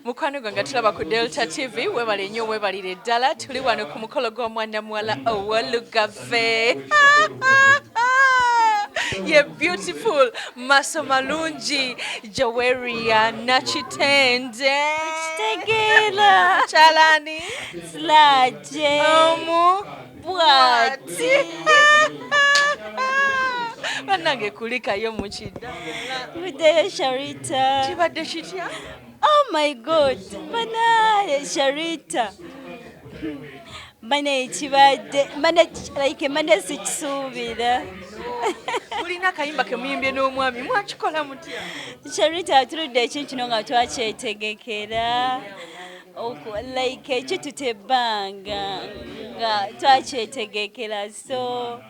Mukwano gwange tulaba ku Delta TV, webale nnyo, webalire ddala. Tuli wano ku mukolo gw'omwana muwala owolugave, ye beautiful, maso malungi, Joweria Nakitende. Kitegeera. Kyalani. Siraje. Omu bwati. Bannange, kulikayo mukidda. Buddeyo, Sharita. Kibadde kitya? Oh my God, banaye Sharita, banaye kibadde bana like mbadde sikisuubira. Mulina akayimba ke muyimbye n'omwami, mwakikola mutya? Sharita, tuludde ekintu kino nga twakyetegekera. Like ekituta ebbanga nga twakyetegekera, so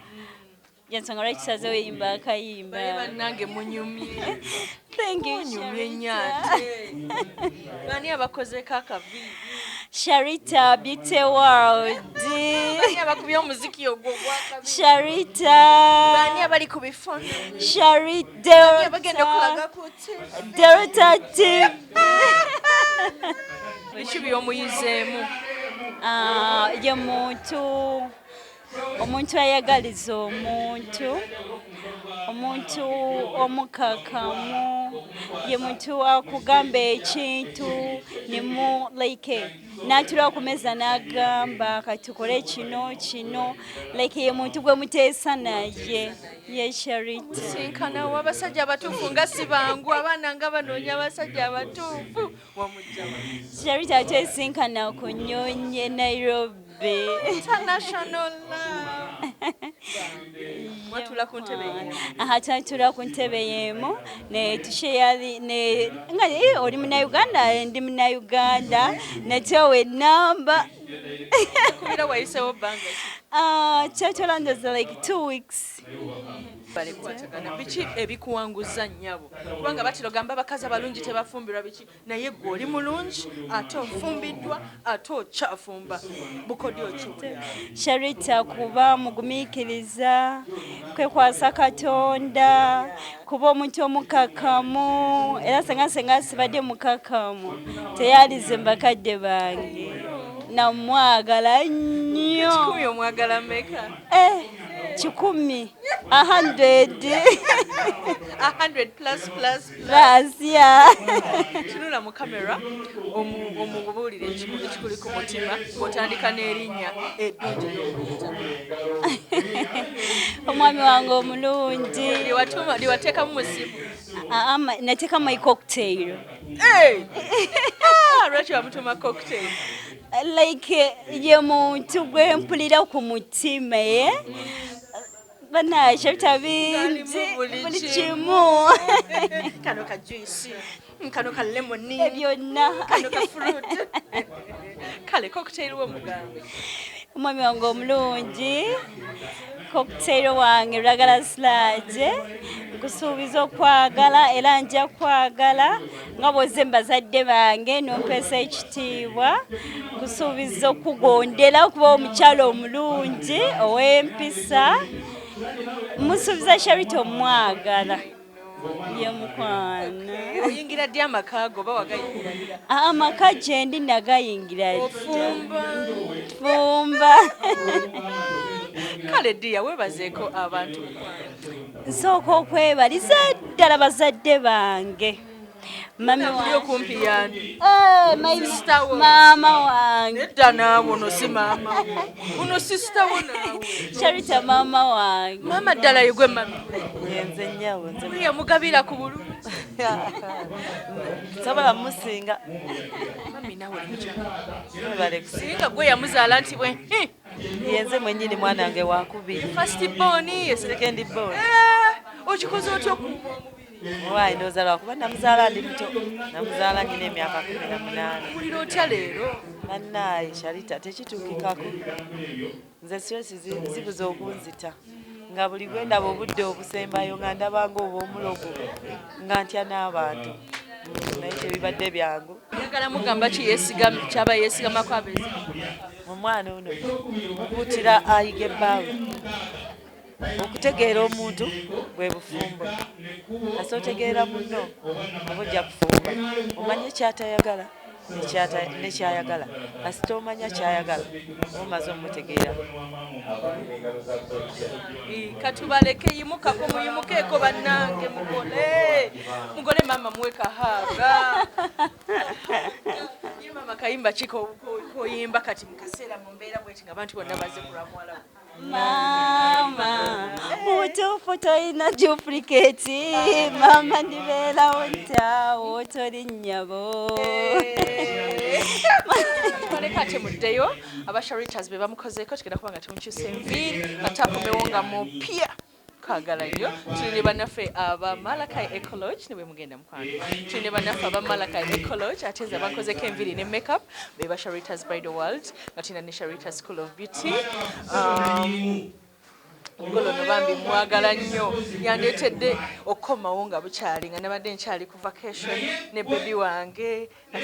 yensonga lwaki tusazeewo yimba akayimba. Baye bannange, munyumye. Thank you. Munyumye nnyo. Sharita. Ate bani abakozeeko akaviiri? Sharita Beauty World. Bani abakubye omuziki ogwo ogwakabi? Sharita. Bani abali ku bifo? Sharita. Abagenda okulaga ku TV? Delta TV. Biki by'omuyizeemu? Ah, ye muntu, omuntu ayagaliza omuntu, omuntu omukakamu, ye muntu akugamba ekintu nemu like n'atula ku meza n'agamba, "Katukole kino kino." Like ye muntu gwe muteesa naye, ye Sharita. Sinkanawo abasajja abatuufu nga si bangu, abaana nga banoonya abasajja abatuufu, wamugjawa? Sharita twesinkana ku nnyonyi e Nairobi. International love. Mwatula ku ntebe y'emu? Aha, twatula ku ntebe y'emu ne tusheyali ne nga, "Eh, oli Munnayuganda?" "Ndi Munnayuganda." Netyowa enamba. Kubira wayisewo bbanga ki? Ah, kyatwala ndowooza like 2 weeks. Balekwatagana. Biki ebikuwanguza, nnyabo? Kubanga batera ogamba abakazi abalungi tebafumbirwa, biki, naye gwe oli mulungi ate ofumbiddwa ate okyafumba, bukodyo ki? Sharita, kuba mugumiikiriza, kwekwasa Katonda, kuba omuntu omukakamu. Era senga sibadde mukakamu, teyalize bakadde bange. Namwagala nnyo. 100 omwagala meka? Eh, 100, 100. 100 plus plus. Plus, yeah. Tunula mu kamera, omubuulire ekikuli ku mutima ng'otandika n'erinnya eddungi ly'omuyita. Omwami wange omulungi. Lyewateekamu mu ssimu. Ah, nateeka my cocktail. Hey! Ah, lwaki wamutuma cocktail? Like ye muntu gwe mpulira ku mutima, ye banaye bingi. Alimu buli buli kimu. Kimu. Kano ka juice, kano ka lemoni, byonna. Kano ka fruit. Kale cocktail wo mugambe. Omwami wange omulungi, cocktail wange Lulagala Siraje, nkusuubiza okwagala era nja kwagala nga bwozze mu bazadde bange nompeesa ekitiibwa. Nkusuubiza okugondera, okuba omukyalo omulungi ow'empisa. Musuubiza Sharita omwagala, ye mukwano. Oyingira ddi amaka go, oba wagayingira dda? Amaka gyendi nagayingira dda. Ofumba? Fumba. Kale ddiya, weebazeeko abantu, mukwano. Nsooka okwebaliza ddala bazadde bange, mami. Nakuli okumpi yani? Eh, Sister wo. Maama wange. Nedda naawe, ono si maama wo, ono sister wo naawe. Sharita, maama wange. Maama ddala yegwe mami? Yenze nnyabo, nze. Buli yamugabira ku bulungi. Sobola musinga. Mami, naawe oli mukyala. Webale kusinga. Singa gwe yamuzaala nti bwe Yenze mwennyini, mwana wange wakubiri. First born ye? Second born. Eh, okikoze otya okuuma omubiri? Waayi, ndowooza lwakuba namuzaala ndi muto, namuzaala nyina emyaka 18. Owulira otya leero? Bannaaye Sharita, tekituukikako. Nze stress zibuza okunzita, nga buli bwe ndaba obudde obusembayo nga ndaba nga oba omulogo, nga ntya n'abantu. Naye tebibadde byangu. Oyagala mugamba ki kyaba yeesigamako abeezi? Omwana ono mukuutira ayiga ebbaawe okutegeera omuntu bwe bufumbo. Ase otegeera munno oba ojja kufumba, omanye kyatayagala. Nekyayagala kasita omanya kyayagala oba omaze omutegeera. Katubaleke, yimukako, muyimukeeko bannange, mugole mugole, maama muwe kahaaga. Ye maama, kayimba ki koyimba kati mu kaseera mu mbeera bweti nga abantu bonna bazze ku lwa muwala wo? Maama, mubutuufu tolina duplicate. Maama, ndibeerawo ntaawo toli nnyabo. Tubaleka ate muddeyo. Aba Sharitas be bamukozeeko, tugenda kuba nga tumukyusa enviiri ate akomewo nga mupya. Kwagala nnyo. Tuli ne bannaffe aba Malachi Ecolodge ne bwe mugenda mukwano. Tuli ne bannaffe aba Malachi Ecolodge, ate nze abakozeko enviiri ne makeup be ba Sharitas Bridal World, nga tulina ne Sharita School of Beauty. Omugole ono bambi mwagala nnyo, yandeetedde okukomawo nga bukyali, nga nabadde nkyali ku vacation ne baby wange, nga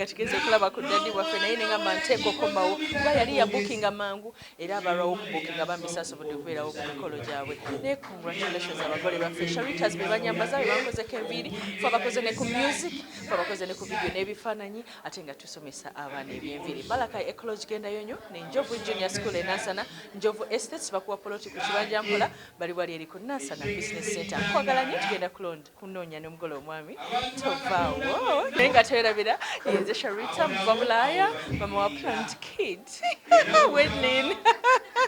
tugenze okulaba ku daddy waffe, naye nengamba nteeka okomawo kuba yali yabukinga mangu era abalwawo okubukinga bambi saasobodde okubeerawo ku mikolo gyabwe. Naye congratulations abagole baffe. Sharitas be banyambaza, be bakozeko enviiri, fe abakoze ne ku music, fe abakoze ne ku video n'ebifaananyi, ate nga tusomesa abaana ebyenviiri. Malachi Ecolodge, gendayo nnyo ne Njovu Junior School e Nansana. Njovu Estates bakuwa poloti ku kibanja mpola, bali wali eri ku Nansana Business Center. Nkwagala nnyo. Tugenda kunoonya n'omugole omwami, tovaawo. Naye nga twerabira, yenze Sharita muva Bulaaya, mama wa Plant Kid Wedlin.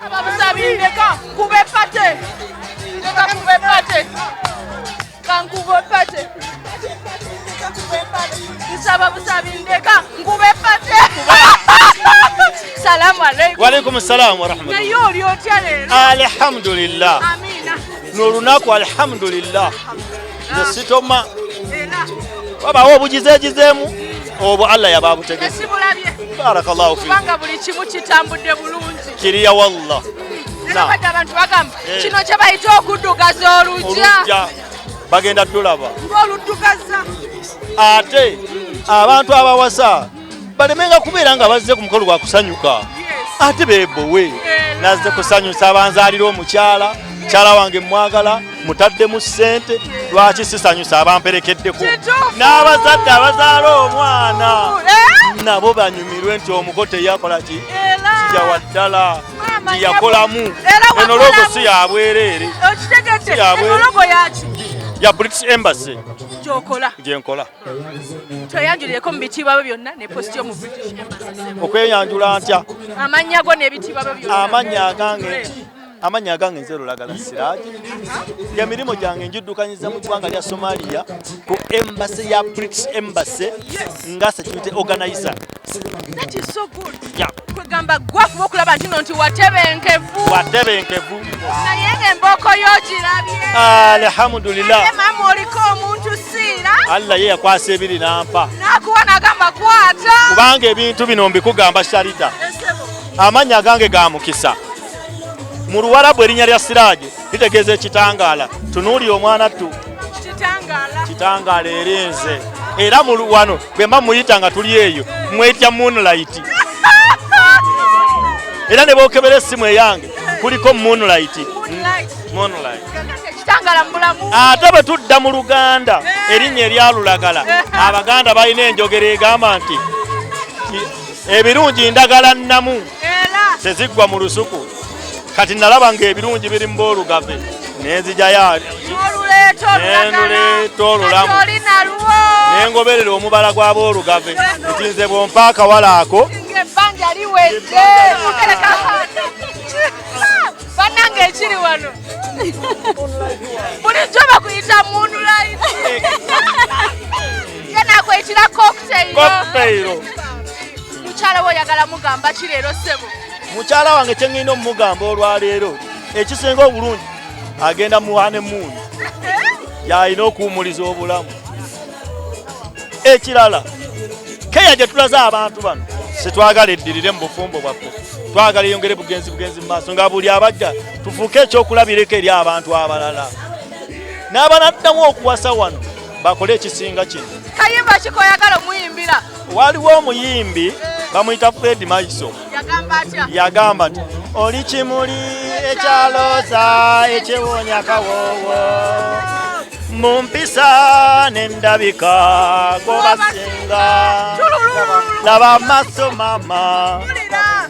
Abusabindeka nkube pate, leka nkube pate, kankube pate, nsaba busabindeka nkube pate. Salamu aleikum. Walaikum salamu warahmatullah. Naye oli otya leero? Alhamdulillah. Amiina. N'olunaku alhamdulillah, nze sitoma. Era wabawo obugizeegizeemu obwo Allah yaba abutegese. Esibulabye. Barakallahu fi. Kubanga buli kimu kitambudde bulungi. Kiriya wallah. Era badde abantu bagamba Eh. kino kye bayita okuddugaza olujja. Olujja bagenda tulaba. Ng'oluddugaza. Ate abantu abawasa balemenga kubeera nga bazze ku mukolo gwa kusanyuka, ate beebowe. Era. Nazze kusanyusa abanzaalira omukyala, mukyala wange mwagala, mutaddemu ssente, lwaki sisanyusa abamperekeddeko? Kituufu. N'abazadde abazaala omwana Eh? nabo banyumirwe nti omuko teyakola ki Era. kijawa ddala Maama, tiyakolamu. Era Eno logo wakolamu. si yabwereere. Okitegedde? Yabwe. Eno logo yaki? Ya British Embassy. Gyokola? Gyenkola. Tweyanjulireko mu bitiibwa byo byonna ne post yo mu British Embassy. Okweyanjula ntya? Amannya go n'ebitiibwa byo byonna. Amannya agange nze Lulagala Siraji. Emirimu gyange njiddukanyiza mu ggwanga lya Somalia ku embassy ya British Embassy nga security organizer. That is so good. Yeah. Kwegamba gwafuba okulaba nti no nti watebenkevu. Watebenkevu. Naye ng'embooko y'ogirabye? Alhamdulillah. Ate maama oliko omuntu siira. Allah ye yakwasa ebiri n'ampa. N'akuwa n'agamba kwata. Kubanga ebintu bino mbikugamba Sharita, Esebo. amannya agange ga mukisa. Mu Luwarabu erinnya lya Siraje litegeeza ekitangaala. Tunuulira omwana ttu. Kitangaala. Kitangaala erinze era mu wano bwe mba muyita nga tuli eyo mwetya moonlight, era ne bookebera essimu eyange kuliko moonlight. Moonlight. Moonlight. Kakati ekitangaala mu bulamu. Ate bwe tudda mu Luganda, erinnya eryalulagala, Abaganda balina enjogera egamba nti ebirungi ndagala nnamu Era teziggwa mu lusuku. Kati nalaba ng'ebirungi biri mu boolugave nenzijayo. Oluleeta olulagala. Nenduleeta olulamu. Kati oli nalwo. Nengoberera omubala gw'aboolugave nti nze bwompa akawala ako Ng'ebbanja liwedde. Mutereka Bannange, ekiri wano bulijjo bakuyita moonlight, ye nakweyitira cocktail. Cocktail. Mukyala we oyagala mugamba ki leero, ssebo? Mukyala wange kyeŋŋenda omumugamba olwaleero ekisinga obulungi, agenda mu honeymoon, yalina okuwumuliza obulamu. Ekirala, keya gye tulaze abantu bano sitwagala eddirire mu bufumbo bwaffe, twagala eyongere bugenzi bugenzi mu maaso, nga buli abajja tufuuke ekyokulabireko eri abantu abalala n'abanaddamu okuwasa wano bakole ekisinga kino. Kayimba kikoyagala omuyimbira? Waliwo omuyimbi bamuyita Fred Maiso. Yagamba atya? Yagamba nti oli kimuli ekyalooza ekyewoonya akawoowo. Mu mpisa n'endabika gobasinga. Laba amaaso mama,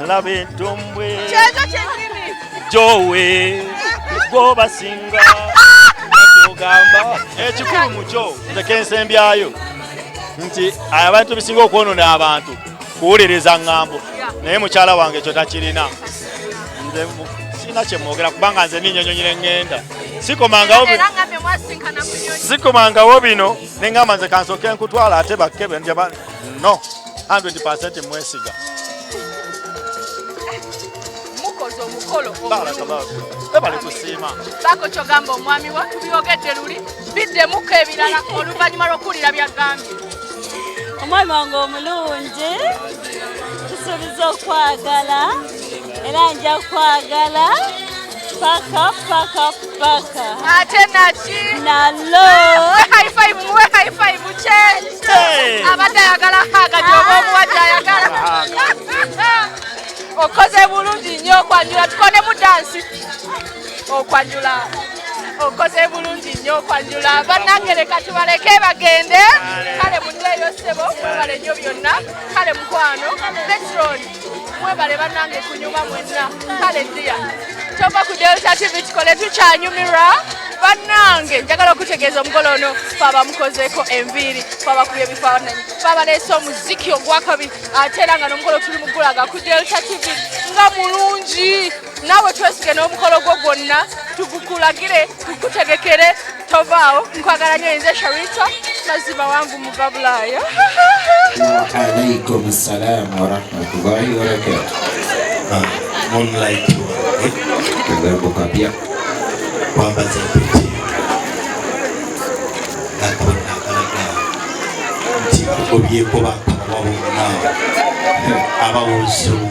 laba entumbwe jowe gobasinga. Ogamba ekikulu mukyo nze kensembyayo nti abantu bisinga okwonona abantu kuwuliriza ŋŋambo, naye mukyala wange ekyo takirina. Nze sirina kyemwogera kubanga nze ninyonyonyi ne ŋŋenda sikomangawo bino ne ŋŋamba nze kansooke nkutwala ate bakkebe nti no 100% mwesiga. Mukoze omukolo ebale kusiima. Baako kyogamba omwami wa tubyogedde luli biddemuko ebirala oluvannyuma lw'okuwulira byagambye. Omwami wange omulungi, tusuubiza okwagala era nja kwagala paka paka paka. Ate naki nalo high five, muwe high five kye abadde ayagala haga gyoba omuwa gyayagala. Okoze bulungi nnyo okwanjula, tukonemu dansi okwanjula. Okoze bulungi nnyo okwanjula. Bannange leka tubaleke bagende. Kale muddeeyo ssebo, mwebale nnyo byonna. Kale mukwano Petron, mwebale bannange kunyuma mwenna. Kale ddiya tova ku Delta TV tukole tukyanyumirwa. Bannange njagala okutegeeza omugole ono twabamukozeeko enviiri, twabakubye ebifaananyi, twabaleese omuziki ogwakabi, ate era nga n'omukolo tuli mugulaga ku Delta TV nga mulungi. Naawe twesige n'omukolo gwo gwonna tugukulagire, tukutegekere, tovaawo. Nkwagala nnyo. Nze Sharita mazima wangu muva Bulaaya. Alaikum salam wa rahmatullahi wa barakatuh. Moonlight wange Kagambo kapya kwambaza empeta nakabona akalaga nti ogobyeko bakamawa bonna abawozungu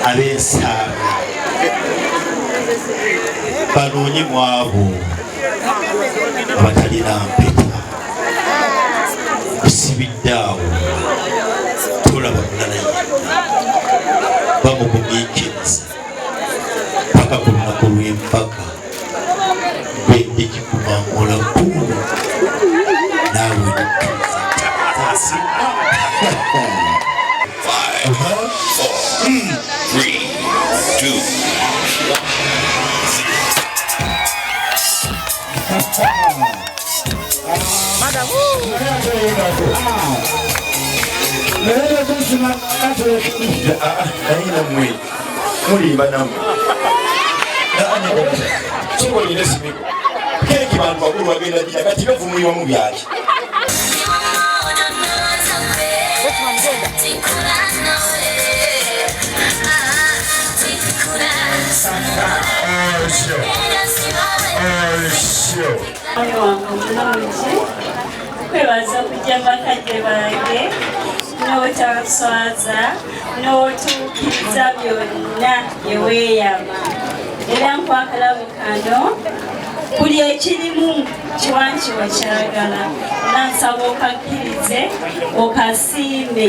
ab'ensaaga banoonye mu abo abatalina mpeta. Kusibidde awo tolaba mulala yenna, bamugumiikiriza paka ku lunaku lw'embaga bwendikikumaŋulaku naawe nokkiriza. 5, 4, 3, 2, 1, 0. Naye nammwe mulimba, nammwe sokolire simiko keeki bantu bakulu bagenda gira kati bavumuliwamu byaki. Omwami wange omulungi, kwebaza okujja bakadde bange n'otanswaza n'otuukiriza byonna bye weeyama, era nkwakalabo kano buli ekirimu kiwankiwa kyagala, era nsaba okakkirize okasiime.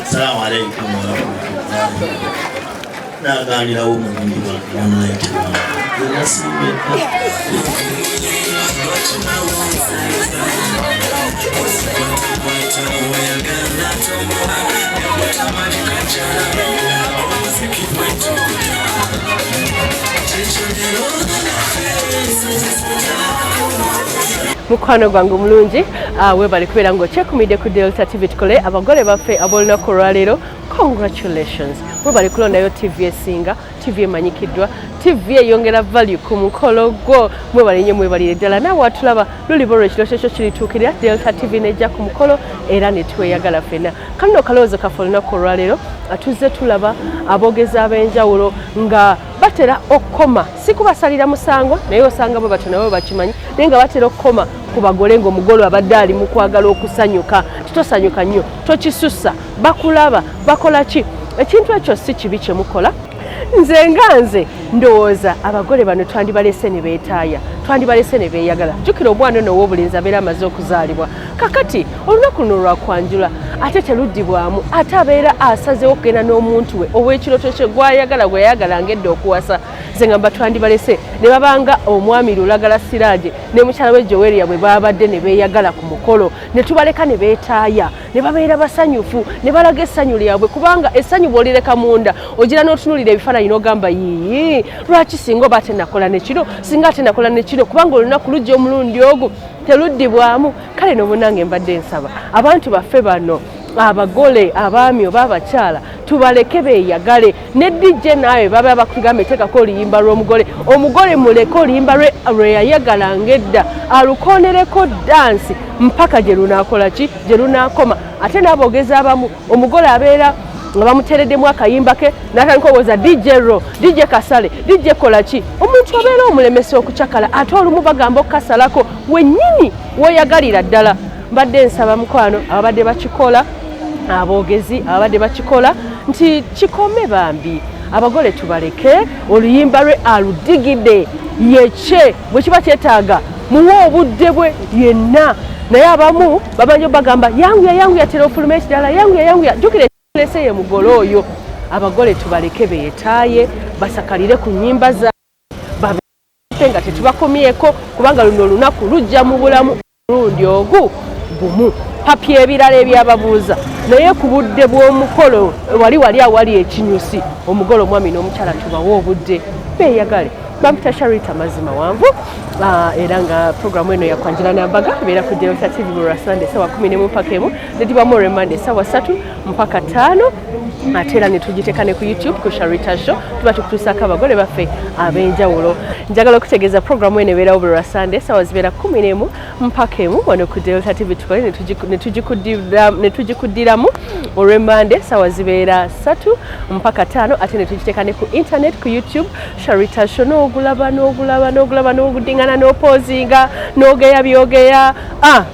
Assalamu alaikum warahmatullahi. Naganirawo omulungi wange Moonlight wange nasimbedda. Mukwano gwange omulungi, webale kubeera ng'okyekumidde ku Delta TV tukole abagole baffe ab'olunaku olwaleero. Congratulations, webale kulondayo TV esinga, TV emanyikiddwa, TV eyongera value ku mukolo gwo. Mwebale nnyo, mwebalire ddala. Naawe atulaba, luliba olwo ekirooto ekyo kirituukirira, Delta TV nejja ku mukolo era ne tweyagala ffenna. Kano kalowoozo kaffe olunaku olwaleero, tuzze tulaba aboogezi ab'enjawulo nga batera okukoma, si kubasalira musango, naye osanga bwe batyo nabo bakimanyi, naye nga batera okukoma ku bagole ng'omugole abadde ali mu kwagala okusanyuka, titosanyuka nnyo, tokisusa, bakulaba bakola ki. Ekintu ekyo si kibi kye mukola. Nze nga nze Ndowooza abagole bano twandibalese ne beetaaya, twandibalese ne beeyagala. Jjukira omwana ono ow'obulenzi abeera amaze okuzaalibwa. Kakati olunaku luno lwakwanjula ate teruddibwamu, ate abeera asazeewo okugenda n'omuntu we ow'ekiroto kye gw'ayagala, gwe yayagala ng'edda okuwasa. Nze ngamba twandibalese ne babanga omwami Lulagala Siraje ne mukyala we Joweria bwe babadde ne beeyagala ku mukolo, ne tubaleka ne beetaaya, ne babeera basanyufu, ne balaga essanyu lyabwe, kubanga essanyu bw'olireka munda ogira n'otunuulira ebifaananyi n'ogamba yiyi, lwaki singa oba ate nakola ne kino, singa ate nakola ne kino, kubanga olunaku lujja omulundi ogwo teruddibwamu. Kale n'omunange mbadde nsaba abantu baffe bano abagole, abaami oba abakyala, tubaleke beeyagale. Ne DJ naawe baba bakugamba eteekako oluyimba lw'omugole, omugole muleke oluyimba lwe lwe yayagala ng'edda alukonereko dansi mpaka gye lunaakola ki, gye lunaakoma. Ate n'aboogezi abamu omugole abeera nga bamuteereddemu akayimba ke n'atandika obuuza DJ ro, DJ kasale, DJ kola ki, omuntu abeera omulemesa okucakala. Ate olumu bagamba okukasalako wennyini w'oyagalira ddala. Mbadde nsaba mukwano ababadde bakikola, aboogezi ababadde bakikola, nti kikome bambi, abagole tubaleke oluyimba lwe aludigide yekye, bwe kiba kyetaaga muwe obudde bwe yenna. Naye abamu babanje bagamba yanguya yanguya, tera ofuluma ekirala, yanguya yanguya, jjukira lese ye mugole oyo. Abagole tubaleke beetaaye, basakalire ku nnyimba za babe nga tetubakomyeko, kubanga luno olunaku lujja mu bulamu omulundi ogu gumu. Papya ebirala ebyababuuza, naye ku budde bw'omukolo wali wali awali ekinyusi, omugole omwami n'omukyala tubawe obudde beeyagale. Bampita Sharita Mazima Wanvu, era nga programu eno yakwanjula nambaga ebeera ku Delta TV buli lwa Sunday sawa 11 mpaka 1, nedibwamu olw'Emande sawa 3 mpaka 5, ate era ne tugiteeka ne ku YouTube ku Sharita Show. Tuba tukutuusaako abagole baffe ab'enjawulo. Njagala okutegeeza programu eno ebeerawo buli lwa Sunday sawa zibeera 11 mpaka 1 wano ku Delta TV tukole, ne tugikuddiramu olw'Emande sawa zibeera 3 mpaka 5, ate ne tugiteeka ne ku internet ku YouTube Sharita Show. N'ogulaba n'ogulaba n'ogulaba n'ogudingana n'opoozinga n'ogeya byogeya,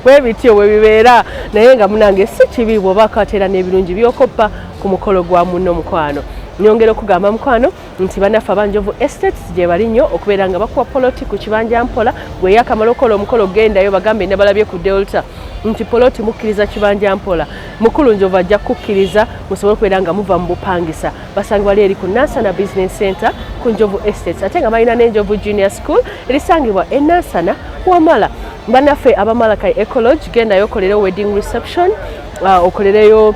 bwe bityo bwe bibeera. Naye nga munange si kibi bw'obaako ate era n'ebirungi by'okoppa ku mukolo gwa munno mukwano. Nyongera okugamba mukwano nti bannaffe abanjovu Estates gye bali nnyo okubeera nga bakuwa poloti ku kibanja mpola. Gwe yakamala okukola omukolo gendayo bagambe nabalabye ku Delta nti poloti mukkiriza kibanja mpola, mukulu Njovu ajja kukkiriza musobole okubeera nga muva mu bupangisa. Basangibwa eri ku Nansana Business Center ku Njovu Estates, ate nga balina n'Enjovu Junior School erisangibwa e Nansana Wamala. Bannaffe abamalakai Ecology, gendayo okolereyo wedding reception, okolereyo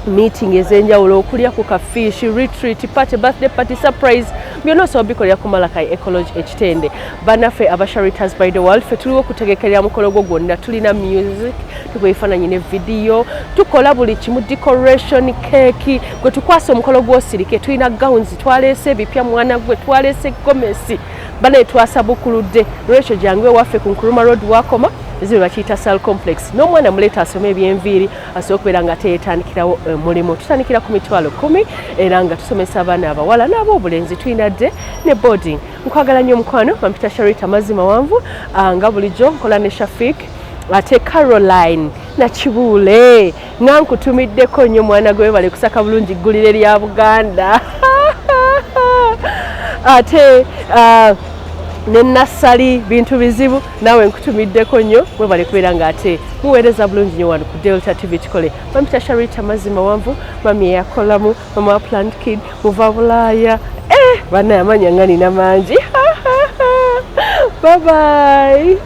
meeting ez'enjawulo, okulya ku kafish, retreat, party, birthday party, surprise, byonna osobola bikolera ku Malakai Ecology Ekitende. Bannaffe aba Sharitas by the World, ffe tuliwo okutegekerera mukolo gwo gwonna. Tulina music, tukuba ebifaananyi ne vidiyo, tukola buli kimu, decoration, keeki, gwe tukwasa omukolo gw'osirike. Tulina gowns, twaleese ebipya mwana gwe, twaleese gomesi banaye twasabukuludde. Nolwekyo jangu ewaffe ku Nkuruma Road wakoma ezibe bakiyita Sal Complex, n'omwana muleeta asome ebyenviiri asobole okubeera nga teyetandikirawo omulimu. Tutandikira ku 100,000 era nga tusomesa abaana abawala n'ab'obulenzi, tulina dde ne boarding. Nkwagala nnyo omukwano, bampita Sharita Mazima Wanvu, nga bulijjo nkola ne Shafik ate Caroline Nakibuule, nga nkutumiddeko nnyo mwana gwe, webale kusaka bulungi ggulire lya Buganda. Ate ne Nassali bintu bizibu, naawe nkutumiddeko nnyo, webale kubeera nga ate muweereza bulungi nnyo wano ku Delta TV tukole. Bampita Sharita Mazima Wanvu, mami eyakolamu, mama wa Plant Kid, muva Bulaaya. Bannaye amanya nga nina mangi. Bye bye.